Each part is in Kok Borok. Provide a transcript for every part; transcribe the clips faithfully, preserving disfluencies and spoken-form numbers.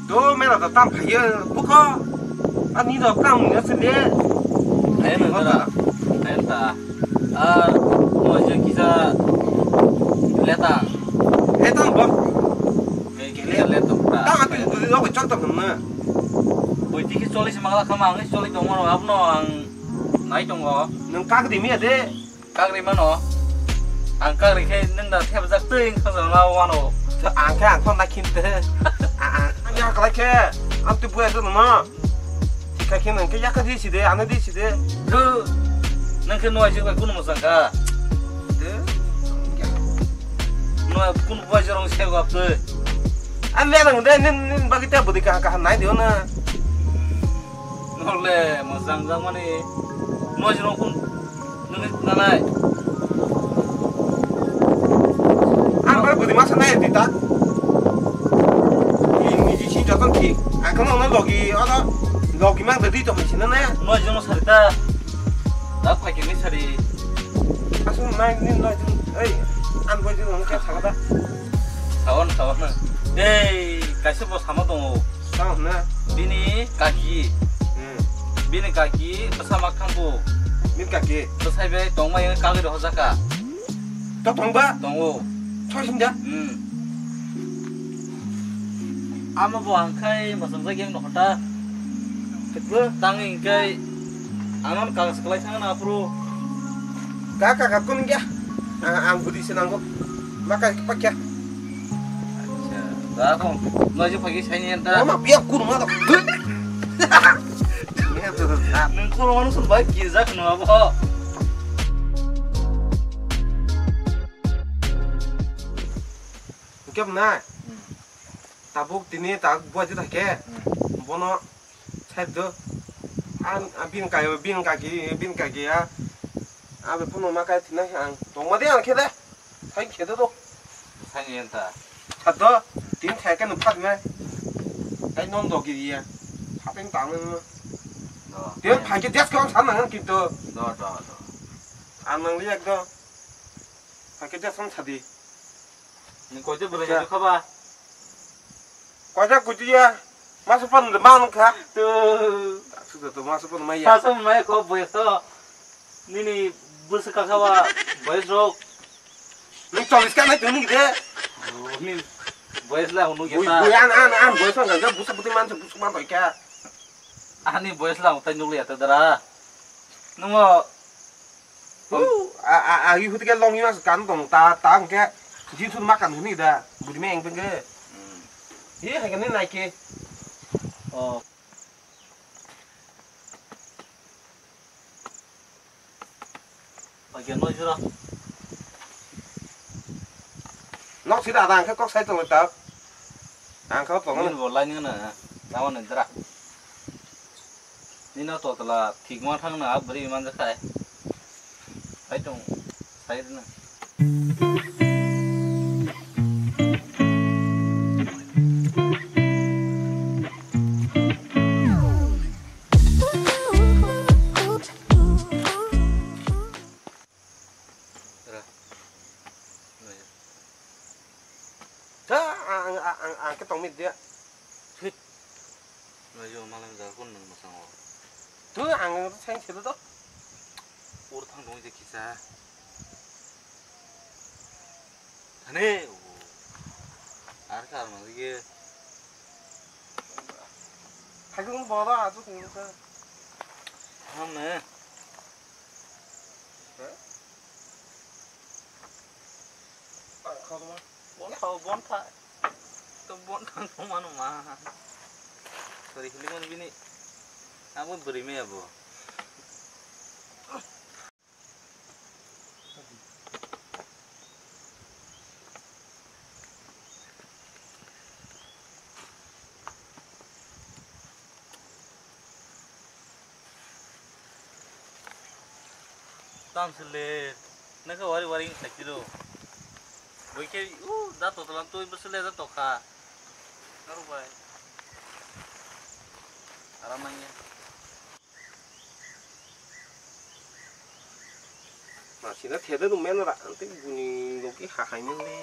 Do mera da tam phaye buko. Ani do kam ni se le. Ayan da. Ayan da. Ah, mo je kisa letang. Letang bo. Ke ke letang ta. Ta ati du do ko chak ta na. Boi tiki choli se magla kama ang choli tong mo abno ang nai tongo. Nang kak di mi ade. Kagri mano. Ang kagri khe nung da thepjak twi wngkha jala wano. Ang khe ang khon da khin te. Ang ang ya kala khe. Ang tu buya tu no. Thik kha khe nang khe ya kha di si de, ano di si de. Du. Nang khe noi jik bai kunu mo sang kha. De. Noi kunu buya jorong se gap twi. Ang le nang de nin nin bagi te budi ka ka nai dio na. Nole mo jang jang mani. Noi jik kun. Nungni nanai. Ang bai budi masa nai di ta. Ni ni di si joton ki. Ang kono no logi oro logi mang di to sini ne. Noi jono sari ta. Da phai kini sari. Asu nai ni noi jun. Ei, an bai jun ke sala da. Sawan sawan. Ei, kaisa bo sama tongo. Sawan na. Bini kaki. Hmm. Bini kaki bwsa ma khangbo. Bini kaki. Bwsai bai tongma yang kagwi rohorjaka. To tongba? Tongo. Choi sinja? Hmm. Ama bo ang khai masang jagi ang nohota. Tangwi hingkai ang ano kagas kwlai thangna aphuru. Ka ka ka kun kya? Ang ang budi se nango. Ma ka pakya. Acha, da kong. Noji phagi saini enta. Ama biya kurma da. Nung khoro manu sun bai kijak no abo. Hingke bwnai. Hmm. Tabuk tini tak buaji thake. Hmm. Bono side do. An, a, bin kai, bin kaki, bin kaki ya. Abe phano ma kai thina ang. Tongma de ang khe de. Sai khe do. Sai ni enta. Sat do. Tin thake no phat me. Kai non do giri ya. Hapeng tang no. Do. Tin phai ke jas ko san nang kintu. Do, do, do. Ang nang liak do. Phai ke jas san sadi. Ni koite bwrwi ni kha ba? Koita kuitiya masa pan man kha. To. Sudah to masa pan maya. Masa maya ko boyes to. Nini bwswk kha ba boyes rok. Nung cholis ka nai tuni de. Ni boyes la hunu ge ta. Bui an an an boyes man ga busa buti man busa man koi ka. Ani boyes la utai nukli ata dara. Nungo. Hu, a, a, a, yu huti ke long yu as kan tong ta, ta ang ke jin sun makan huni da. Budi me eng peng ke. Hmm. Hi hai kan ni nai ke. Oh. Bagian no jura. Nok sida ada ang ke kok sai tong ta. Ang kha tongo. Nini bo line na, tamo ni dra. Nini to tala thik ma thang na, a bwrwi man ja khai. Hai tong, sai na. Ra. Noya. Ta ang ang ang ang ke tong mit dia. Hit. Noya malam jar kun nang masang o. Tu ang sai se do. Ur thang dong je kisa. Thane. Ar kar ma ge. Hai kun bodo asu kun ka. Ham ne. Bon thao, bon tha. To bon thang tong mano ma. Sorry, hiling mani bini. Abo bwrwi maya bo. Tang sile, naka wari wari ngai tiro. Boike, u, da to talan tui bwswk le da to kha. Naru bai. Aram nangya. Masina thede dum mena ra, ante buni loki ha hai mele.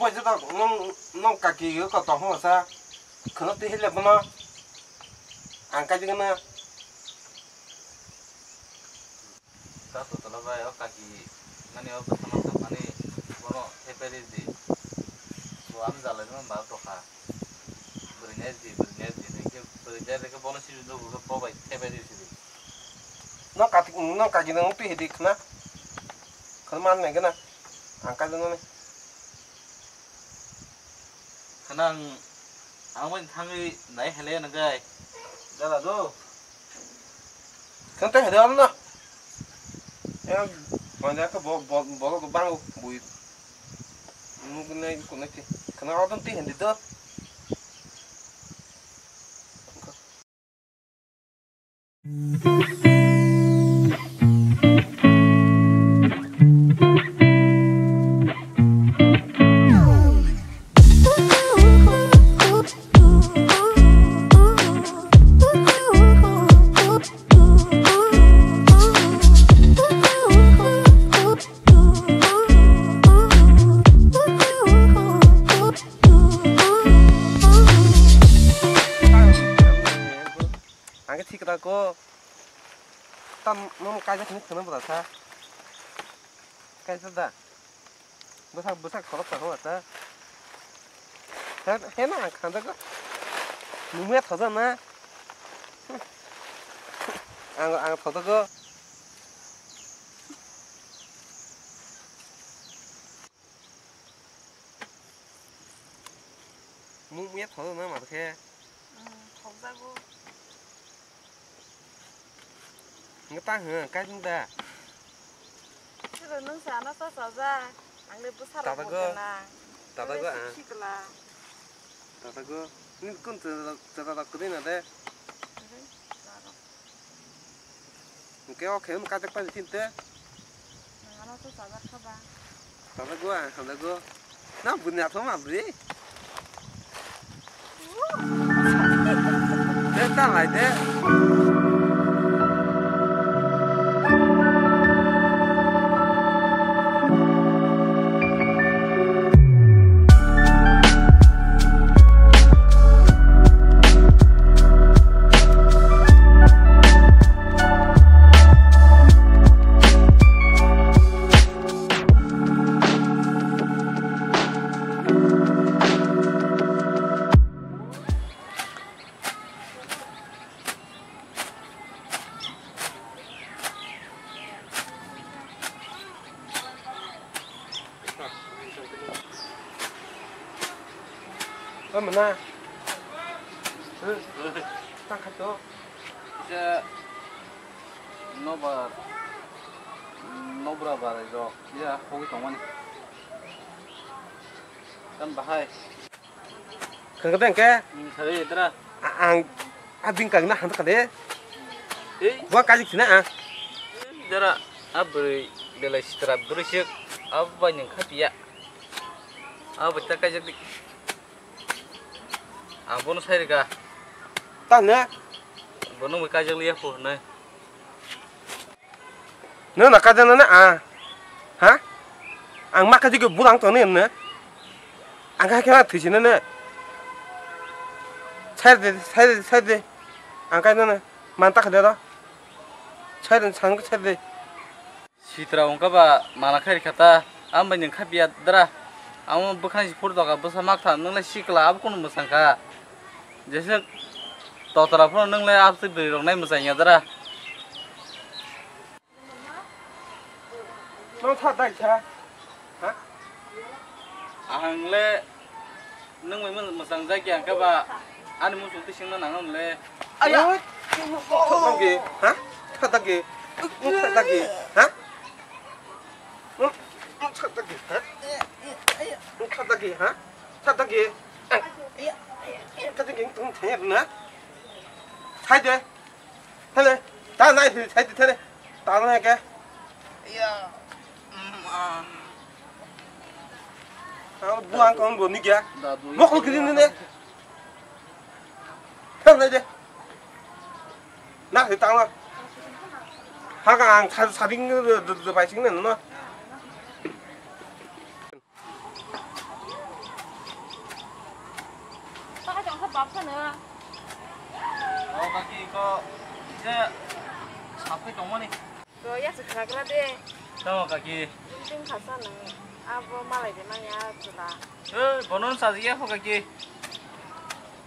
Poisa to nong, nong kaki yo ko tong ho sa. Khno ti hele bono. Ang kaji gana. Ta to tola bai o kaki mani o bwsano tongmani bono thepai ridi. Bo am jalai no ba tokha. Bwrwi nai di, bwrwi nai di, nengke bwrwi nai reke bono siri do bo bai thepai ridi. No kaki, no kaki no twi hidi khna. Khna man nai gana. Ang kaji nani. Khanang ang bai thangwi nai hele nangkai. Dala do. Khan te hele ano na. Ya, manja ka bo, bo, bo, bo, bang, bui. Nuk nai, kunai ti. Khanang odon ti hindi do. Ang khe thik kwtal ko. Tam mom kaijak hinwi khwna bwla sa. Kaijak da. Bwsak, bwsak khorok sa hwnba ta. He, he na ang khanjago. Nungya thoja na. Ang, ang thojago. Mung muya thodo na mar khe. Hmm, thokjago. Nge ta hwn, kai sung da. Siro nung sa na sa sa ja. Ang le bwsa rok. Tata go. Mo na. Tata go, ah. Sikla. Tata go. Ni kun tata, tata, tata kudai na de. Tata go. Hwnkhe o khe wng kajak pani tinte. Nangano to chajar kha ba. Chajago ang chajago. Na bwrwi naithok ma bwrwi. De ta lai de. O mona. Tang kha to. Kisa nobar, nobra barai rok ya hogwi tongmani. Tam bahai. Khangkhe tengke. Hmm, sabi dra. A-, ang, a bing kagna hanta kade. Ei. Bo kaji khina a. Dara, a bwrwi belai sitra bwrwi sik, a bai nung kha piya. A bai ta kaijak di. Ang bono sai rega. Ta ne? Bono bai kaijak liya po ne. Nang na kaijak na a? Ha? Ang ma kaijak bulang to ne ne. Ang ka khe thwi sino ne. Sai de, sai de, sai de. Ang kai na ne. Man ta kha de ro. Sai de, sang sai de. Sitra wngkha ba mana khai rikha ta, ang bai nwng kha piya dra. Amo bwkhani si phuru doga bwsa mak tha, nwng lai sikla abo kunu mwsang kha. Jesa totra phuru nwng lai abo twi bwrwi rok nai mwsang ya dra. Nwng tha dai kha. Ha? Ang le Nwng bai mwsang jak ya khe ba ani muchung twi singna nang le. Aya. Thak dagi, ha? Thak dagi. Thak dagi, ha? Thak dagi, ha? Thak dagi, ha? Thak dagi. Thak dagi, tung thang na. Sai de. Thale, ta nai thwi thai thale. Ta nai ke. Ya. Mm, ah. Ang buang kong bo ni kya? Dadu. Mokol kiri ni ne. Thale de. Na thwi ta na. Ha ka ang sa sa ding de de bai sing ne no. O kaki ko je sapai tongmani. To ya se khagra de. Tamo kaki. Ting khasa nang abo malai de manya chula. Eh, bonon sa ya ho kaki.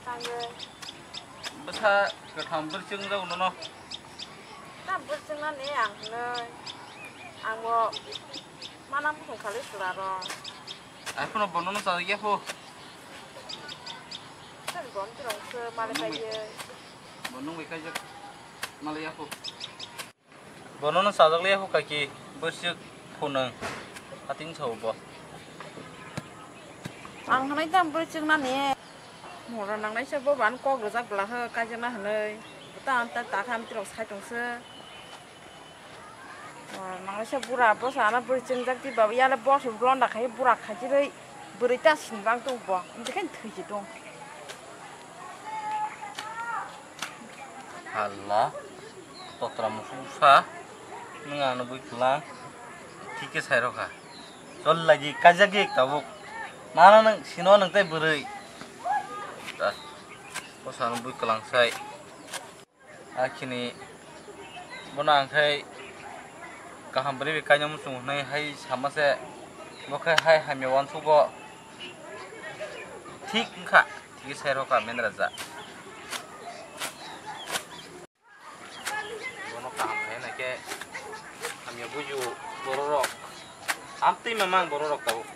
Tangwe. Basa katham bercheng jao nono. Ta bercheng na ne ang noi. Ang bo mana mukhung khali chula ro. Ai kono bonono sa ya ho. Sir gom tirong se malai kaiye. Bonung bai kaijak malai ya ho. Bonono sajak liya ho kaki, bwswk phunang, ating sao bo. Ang hanai tang bwswk nani. Mora nangnai se bo ban kok rwjak bwla ho, kaijakna hwnwi. Buta anta ta kha amtwrok sai tong se. Mora nangnai se bura bo sana bwswk jak ti ba yale bo se londa khai bura khai ti rwi bwrwi ta sin bang tong bo. Amtwi khe thwi se tong. Hala, totra musu sa, nwng ano bui kwlang, thik khe sai rokha. Chol lagi, kajak ek tabuk. Nana nwng sino nwng tai bwrwi. Da, kosa ano bui kwlang sai. Akhini bono ang khai kaham bwrwi bai kainwi muchung hwnwi hai sama se, bo khe hai hamya uansukgo. Thik wngkha, thik sai rokha men raja. Bono kaham khai nai khe hamya buju bororok. Amtwi mamang bororok tabuk.